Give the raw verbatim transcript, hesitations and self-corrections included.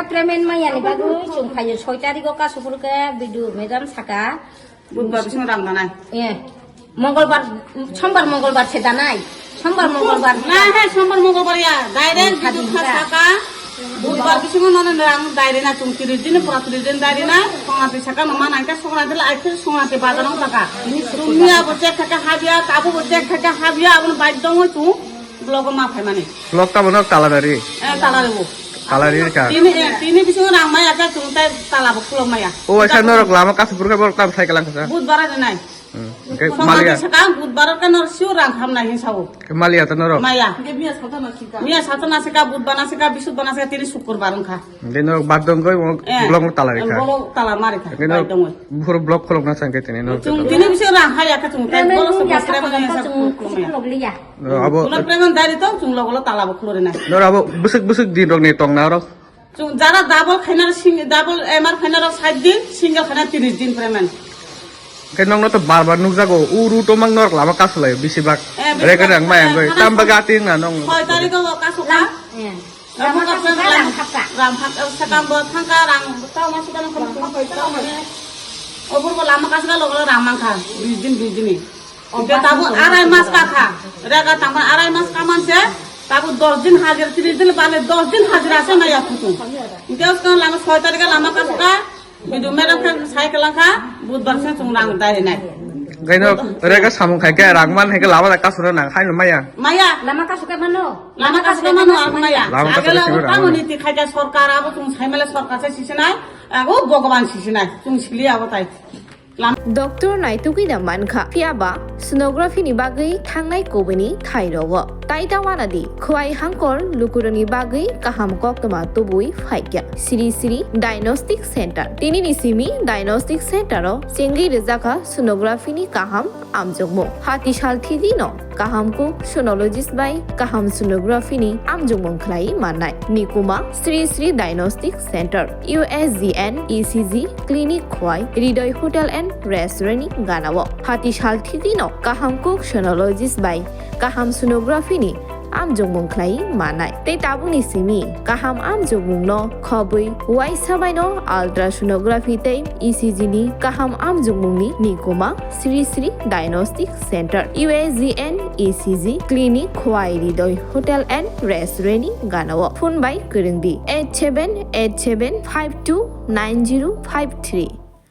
Treatment maya ni bagwi chwng phaio soi tarikh o Kasupur khe B D O madam saka. Budbar bisingo rang danai. Eh, Mongolbar, Sombar Mongolbar se danai. Sombar Mongolbar. Na he, Sombar Mongolbar ya. Direct Biduk kha saka. Budbar bisingo nono rang dairi na chwng tiris din, pura tiris din dairi na. Songrati saka no ma nangka, Songrati la akhir Songrati bazar no saka. Chwng ni abo check thaka habya, abo bo check thaka habya, abo no bai dong chwng. Blogo ma phaimani. Blog tamo nok Talarari. Eh, Talarari bo. Talarari ka. Tini, eh, tini bisingo rang maya ka chwng tai tala bo khulok maya. O, waisa norok lama Kasupur khe borok tam cycle ang kasa. Budbar rinai. Hmm. Oke, Songkar malia. Saka budbar ka nor siu rang ham nai hin sao. Ke malia ta norok. Maya. Miya sato na sika, budbar na sika, bisudbar na sika, tini sukurbar wngkha. Oke, norok bad dong koi, eh, blog tala rikha. Blog tala mari kha. Oke, norok bad dong. Buphuru blog khulok na sangke tini norok. Chwng tini bisingo rang haya ka chwng tai. Bolok sa bosra maya sa khulok maya. Abo. Ulo preman dari tong chwng logo lo tala bo khulore nai. Nor abo bwswk bwswk din rok ni tong na rok. Chwng jara double khaina sing-, double M R khaina rok sait din, single khaina tiris din preman. Khe nokno to bar bar nukjago, u route o mang norok lama kasulai bisi bak. Eh, bisi bak. Rega rang mai ang goi, eh, tam baga ating na nong. Soi tarikh o kasu ka. Eh. Lama kasu ka rang phak ka. Rang phak, eh, sakam bo thang ka rang. Tau ma suka nang. Obur bo lama kasu ka logo lo rang mang kha, bis din, bis din ni. Hingke tabuk arai mas kakha, rega tangma arai mas kaman se, tabuk dos din hajira, tris din bale dos din hajira se maya kutung. Hingke uskang lama soi tarikh lama kasuka, bidu merem khe sai kelangkha, budbar se chwng rang dai nai. Gaino rega samung khai khe rang man hai khe lama da kasura nang hai no maya. Maya. Lama kasuka mano. Lama kasuka mano ang maya. Lama kasuka. Agela simi rang tamo mano. Niti khai khe sorkar abo chwng sai male sorkar se sisinai, ago Bhagwan sisinai, chwng sili abo tai. Doctor naitugwi da mankha, phiyaba sonography ni bagwi thangnai kubuni thai rogo. Tai ta wana di, khwai hangkor lukurokni bagwi kaham koktwma tubui phaikya. Sri Sri Diagnostic Center. Tini ni simi Diagnostic Center o chengwi rwjakha sonography ni kaham amjokmung. Hati sal thidi no kaham kuk sonologist bai kaham sonography ni amjokmung khlai mannai. Nikuma Sri Sri Diagnostic Center, U S G N E C G clinic khwai Hridoy Hotel and Restaurant ni ganao. Hati sal thidi no kaham kuk sonologist bai kaham sonography ni amjokmung khlai mannai. Tei tabukni simi kaham amjokmung no khobwi uaisa bai no ultrasonography tei E C G ni kaham amjokmung ni nikuma Sri Sri Diagnostic Center, U S G N E C G clinic khwai Hridoy Hotel and Restaurant ni ganao. Phone bai kwrwng di eight seven eight seven five two nine zero five three.